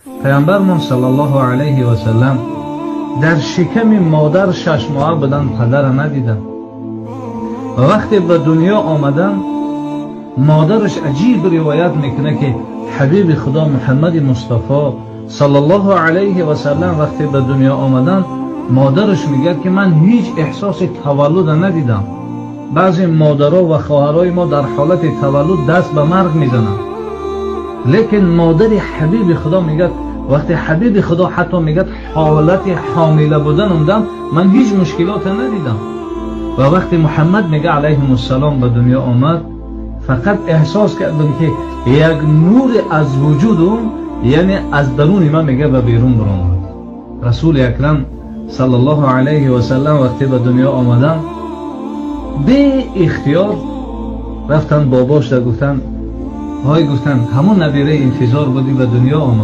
Пайғамбармон саллаллоҳу алайҳи васаллам дар шиками модар 6 моҳа будан, падара надиданд ва вақте ба дунё омадан, модараш аҷиб ривоят мекунад, ки ҳабиби Худо Муҳаммади Мустафо саллаллоҳу алайҳи васаллам вақте ба дунё омадан, модараш мегӯяд, ки ман ҳеҷ эҳсоси таваллуда надидам. Баъзе модаро ва хоҳарои мо дар ҳолати таваллуд даст ба марг мезананд, лекин модари ҳабиби Худо мегӯяд, вақте ҳабиби Худо ҳатто мегӯяд, ҳолати ҳомила буданумдам ман ҳеҷ мушкилоте надидам. Ва вақте Муҳаммад, мега, алайҳимуссалом, ба дунё омад, фақат эҳсос кардам, ки як нуре аз вуҷудум, яъне аз даруни ман, мега, ба берун баромад. Расули Акрам саллаллоҳу алайҳи васаллам вақте ба дунё омаданд, беихтиёр рафтанд бобошда, гуфтанд: «Ҳой, гуфтанд, ҳамон набираи интизор будӣ ба дунё омад».